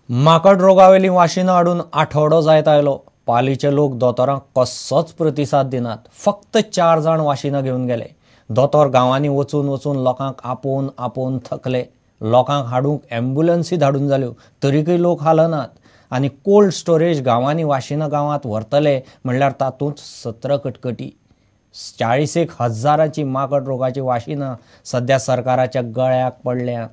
माकड रोगावेली वाशिनां हाडून आठवडो जायत आयलो. पालीचे लोक दोतोरांक कसोच प्रतिसाद दिनात. फक्त 4 जाण वाशिनां घेवन गेले. दोतोर गांवांनी वचून वचून लोकांक आपोवन आपोवन थकले. लोकांक हाडूंक एम्ब्युलन्सी धाडून जाल्यो तरीकय लोक हालनात. आनी कोल्ड स्टोरेज गांवांनी वाशिनां गांवांत व्हरतले म्हणल्यार तातूंत 17 कटकटी. 40 हजारांची माकड रोगाची वाशिनां सध्या सरकाराच्या गळ्याक पडल्यात.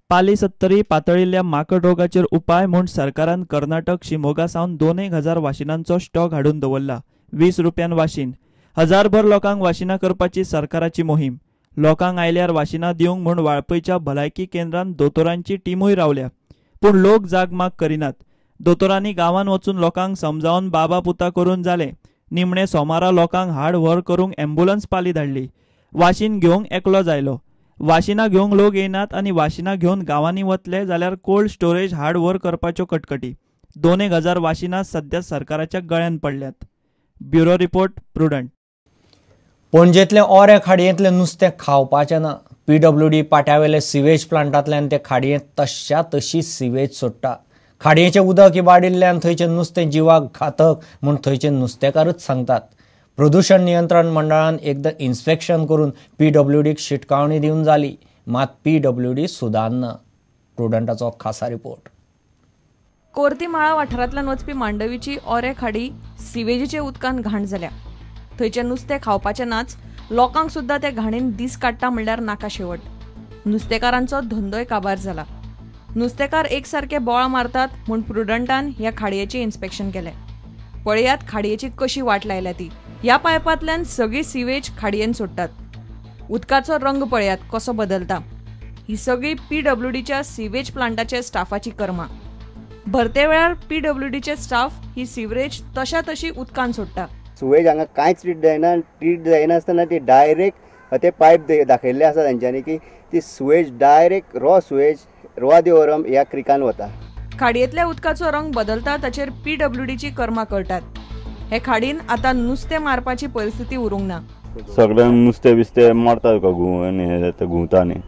पाली सत्तरी पातळिल्ल्या माकड रोगाचेर उपाय म्हूण सरकारान कर्नाटक शिमोगा सावन 2,000 वाशिनांचो स्टॉक हाडून दवरला. 20 रुपयान वाशीन. हजारभर लोकांक वाशिनां करपाची सरकाराची मोहीम. लोकांक आयल्यार वाशिनां दिवंक म्हूण वाळपयच्या भलायकी केंद्रान दोतोरांची टिमूय रावल्या. पूण लोक जागमाग करिनात. दोतोरांनी गांवांत वचून लोकांक समजावन बाबा पुता करून जालें. निमणे सोमारा लोकांक हाड व्हर करूंक एम्ब्युलन्स पाली धाडली. वाशीन घेवंक एकलो जायलो. वाशिनां घेवंक लोक येनात आनी वाशिनां घेवन गांवांनी वतले जाल्यार कोल्ड स्टोरेज हाड व्हर करपाच्यो कटकटी. 2,000 वाशिनां सध्या सरकाराच्या गळ्यान पडल्यात. Bureau report, Prudent. पणजेंतलें ओरें खाडयेंतलें नुस्तें खावपाचें ना. पीडब्ल्यूडी पाट्यावेले सिवेज प्लांटांतल्यान ते खाडयेंत तश्या तशी सिवेज सोडटा. खाडयेचें उदक इबाडिल्ल्यान थंयचें नुस्तें जिवाक घातक म्हूण थंयचे नुस्तेकारूच सांगतात. प्रदूषण नियंत्रण मंडळान एकदां इन्स्पेक्शन करून पीडब्ल्यूडीक शिटकावणी दिवन जाली, मात पीडब्ल्यूडी सुदारना. प्रुडंटाचो खासा रिपोर्ट. कोर्तीमाळा वाठारांतल्यान वचपी मांडवीची ओरे खाडी सिवेजीचे उदकान घाण जाल्या. थंयचें नुस्तें खावपाचें नाच, लोकांक सुद्दां ते घाणीन दीस काडटा म्हणल्यार नाका शेवट. नुस्तेकारांचो धंदोय काबार जाला. नुस्तेकार एकसारके बोळा मारतात म्हूण प्रुडंटान ह्या खाडयेचें इन्स्पेक्शन केलें. पळयात खाडयेची कशी वाट लायल्या ती. ह्या पायपांतल्यान सगळी सिवेज खाडयेन सोडटात. उदकाचो रंग पळयात कसो बदलता. ही सगळी पीडब्ल्यूडीच्या सिवेज प्लांटाच्या स्टाफाची कर्मा. भरते वेळार पीडब्ल्यूडीचे स्टाफ ही सिवरेज तशा तशी उदकान सोडटा. सुवेज हांगा कांयच ट्रीट जायना. ट्रीट जायनासतना ती डायरेक्ट ते पायप दाखयल्ले आसा तेंच्यांनी की ती सुवेज डायरेक्ट रॉ सुवेज रोआ देवरम ह्या क्रिकान वता. खाडयेंतल्या उदकाचो रंग बदलता ताचेर पीडब्ल्यूडीची कर्मा कळटात. हे खाडीन आतां नुस्तें मारपाची परिस्थिती उरूंक ना. सगळे नुस्तें बिस्तें मारता तुका घुंव घुंवता न्ही.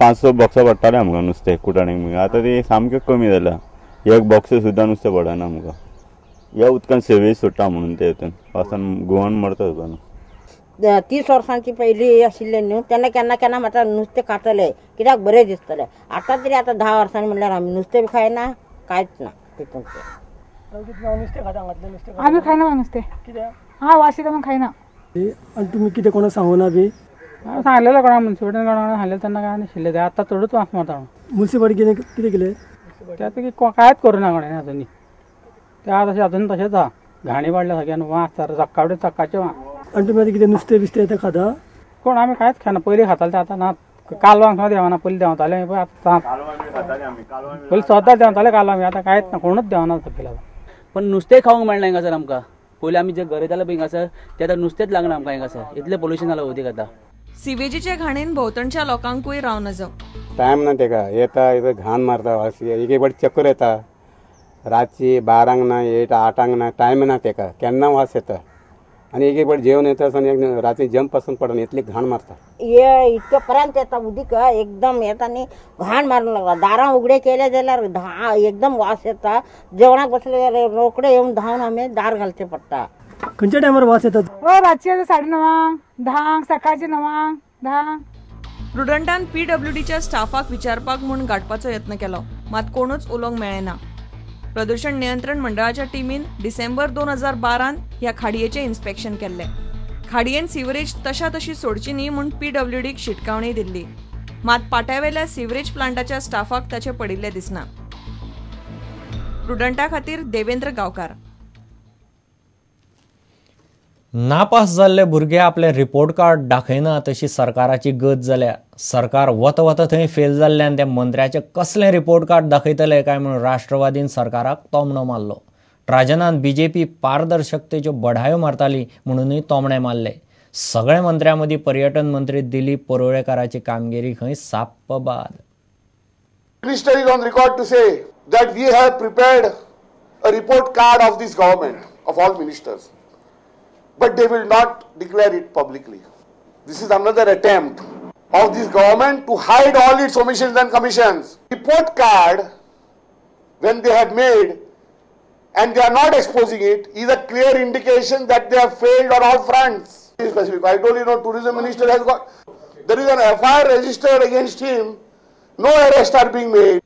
500 बॉक्सां पडटाले आमकां नुस्तें कुटाणीक, आतां ते सामकें कमी जालां. एक बॉक्स सुद्दां नुस्तें पडना आमकां. ह्या उदकान सेवेज सोडटा म्हणून ते हितून वासान घुंवन मरता तुका. 30 वर्सांची पयलीं आशिल्लें न्हू तेन्ना केन्ना केन्ना म्हाका नुस्तें खातले कित्याक बरें दिसतलें. आतां तरी आतां 10 वर्सांनी म्हणल्यार आमी नुस्तें बी खायना, कांयच ना तितून. आमी खायना नुस्तें, हां वाशी आमी खायना. आनी तुमी कितें कोणा सांगूना बी? सांगलेलें कोणा मुन्सिपाल्टीन कोणा सांगलें तेन्ना कांय नाशिल्लें. आतां चडूच वास मारता. मुन्सिपाल्टी कितें कितें केलें? ते आतां कांयच करूं ना कोणें अजून. ते आतां तशें अजून तशेंच आसा. घाणी वाडल्या सगळ्यान वास सकाळचे सकाळचें वास. आनी तुमी आतां कितें नुस्तें बिस्तें तें खाता? कोण आमी कांयच खायना. पयलीं खाताले ते आतां ना. कालवांक सुद्दां देंवना. पयलीं देंवताले पळय आतां पयलीं सदां देंवताले कालवां आमी, आतां कांयच ना, कोणूच देंवना सकयल. पण नुस्तें खावंक मेळना हिंगासर आमकां. पयलीं आमी जे गरयताले पळय हिंगासर ते आतां नुस्तेंच लागना आमकां हिंगासर. इतलें पोल्युशन जालां उदीक आतां. सिवेजीचे घाणीन भोंवतणच्या लोकांकूय राव नजो. टायम ना तेका येता येता घाण मारता. एक एक फावटी चक्कर येता रातची 12 ना 8 8 ना, टायम ना तेका, केन्ना वास येता. आनी एक एक फावटी जेवण येता आनी राती जंप पासून पडना, इतली घाण मारता. हे इतके पर्यंत येता उदीक एकदम येता आनी घाण मारूंक लागता. दारां उगडे केले जाल्यार एकदम वास येता. जेवणाक बसले जाल्यार रोखडे येवन धांवन आमी दार घालचें पडटा. खंयच्या टायमार वास येता? हय रातचे 9:30 10, सकाळचे 9 10. प्रुडंटान पीडब्ल्यूडीच्या स्टाफाक विचारपाक म्हूण गाठपाचो यत्न केलो, मात कोणूच उलोवंक मेळ्ळें ना. प्रदूषण नियंत्रण मंडळाच्या टिमीन डिसेंबर 2012 ह्या खाडयेचें इन्स्पेक्शन केल्लें. खाडयेन सिवरेज तशा तशी सोडची न्ही म्हूण पीडब्ल्यूडीक शिटकावणी दिल्ली, मात पाट्यावेल्या सिवरेज प्लांटाच्या स्टाफाक ताचें पडिल्लें दिसना. प्रुडंटा खातीर देवेंद्र गांवकार. नापास जाल्ले भुरगे आपले रिपोर्ट कार्ड दाखयना तशी सरकाराची गत जाल्या. सरकार वता वता थंय फेल जाल्ल्यान त्या मंत्र्याचें कसलें रिपोर्ट कार्ड दाखयतले काय म्हणून राष्ट्रवादीन सरकाराक तोमणो मारलो. ट्राजनान बीजेपी पारदर्शकतेच्यो बढायो मारताली म्हणूनय तोमणे मारले. सगळ्या मंत्र्यां मदीं पर्यटन मंत्री दिलीप परुळेकाराची कामगिरी खंय साप्प बाद. Minister is on record to say that we have prepared a report card of this government of all ministers, but they will not declare it publicly. This is another attempt of this government to hide all its omissions and commissions. Report card when they have made and they are not exposing it is a clear indication that they have failed on all fronts. Specific. I told you, no, tourism minister has got, there is an FIR registered against him, no arrests are being made.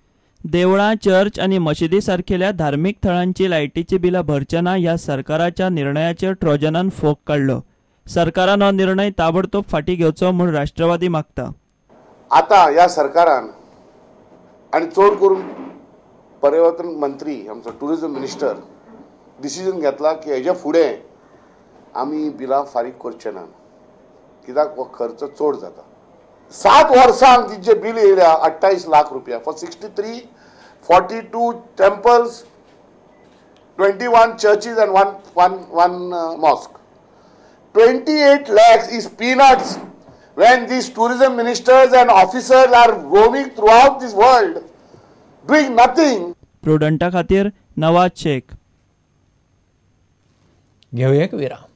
देवळां, church आनी मशिदी सारकेल्या धार्मीक थळांची लायटीची बिलां भरचे ना ह्या सरकाराच्या निर्णयाचेर ट्रोजनान फोग काडलो. सरकारान हो निर्णय ताबडतोब फाटीं घेवचो म्हूण राष्ट्रवादी मागता. आतां ह्या सरकारान आनी चड करून पर्यटन मंत्री आमचो टुरिजम मिनिस्टर डिसिजन घेतला की हेज्या फुडें आमी बिलां फारीक करचे ना, कित्याक हो खर्च चड जाता. 7 वर्सांक तिचे बिल येयल्या 28 लाख रुपया for 63, 42 temples, 21 churches and one mosque. 28 lakhs is peanuts when these tourism ministers and officers are roaming throughout this world doing nothing. प्रुडंटा खातीर नवाज शेख. घेवया एक विराम.